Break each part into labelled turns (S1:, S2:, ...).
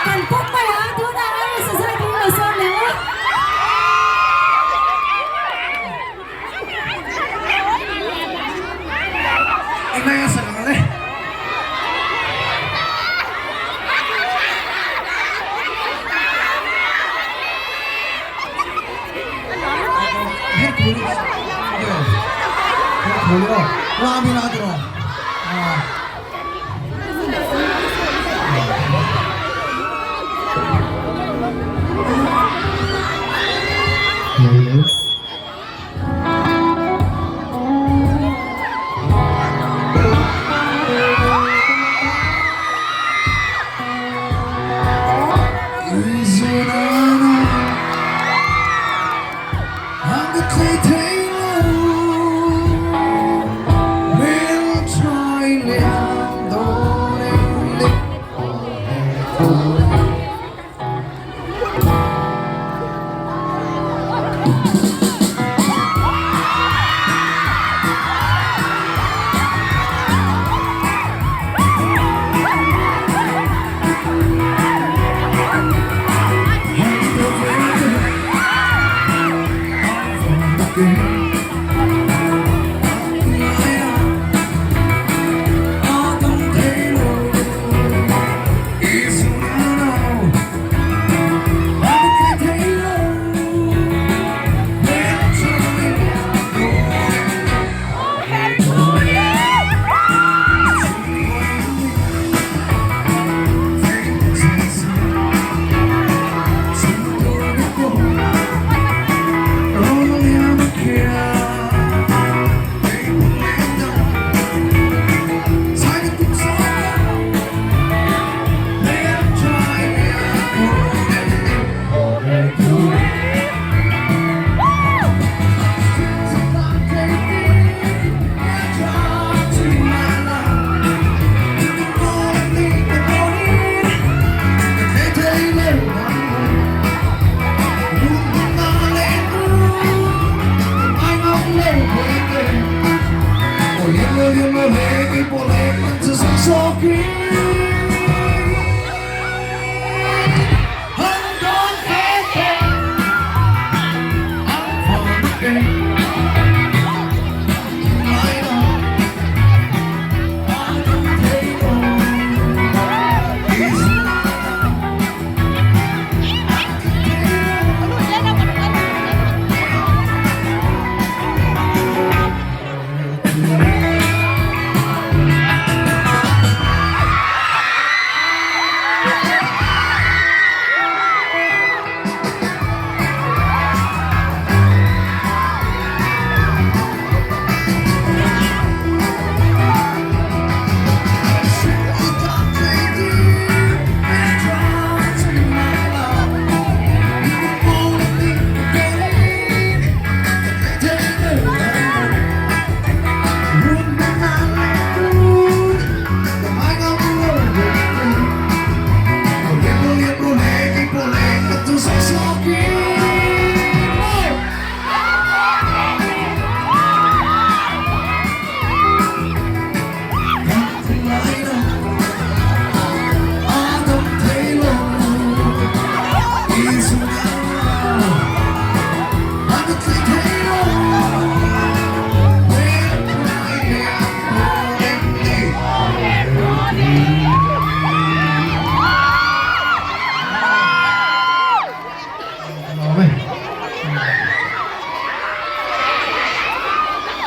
S1: Kan pawm mai a, tunah RS a zai tur lo sawm leh u.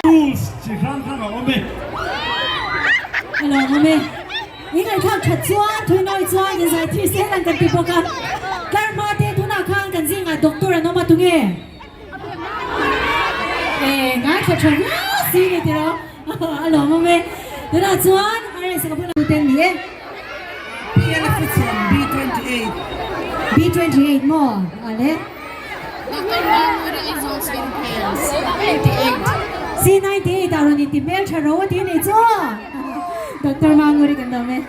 S2: Tools chi hrang hrang a awm e.
S1: A lawm awm e. I ngaihthlak that chuan Thuinawi chuan in zai thir sel ang kan ti bawk a. Tlar hma te tunah khan kan zingah doctor an awm a tunge? E ngaithla tha viau si ni tiraw? A lawm awm e. Tunah chuan RS ka bulah ten ni e.
S3: PLF chuan B28.
S1: B28 maw? Ale.
S4: Doctor Mahmud Aizawl Skin Care, C98.
S1: C98 ah rawn inti hmel tha ro a ti anih chu. Doctor Manguri kan dawm e.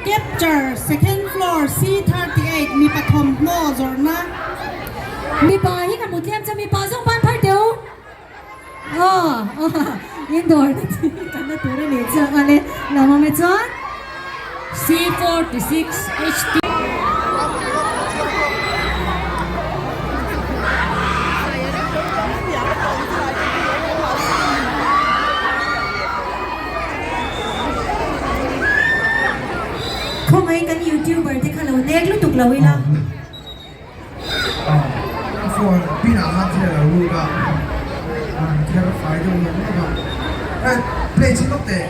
S3: Capture, Second floor, C38, mipa thawmhnaw zawrhna.
S1: Mipa hi ka hmu tliam chu mipa zawng ban phar teh u. Aw. Indoor na tih kan la tur a nih chu ang ale lam awm e chuan.
S4: C46 HT.
S1: Khawngaih kan youtuber te kha lo nek lutuk lo ila.
S5: Phone pin ah khan thil a lo lut a, an kher fai deuh nawk nawk a, eh play chhin lawk teh.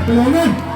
S5: Ole,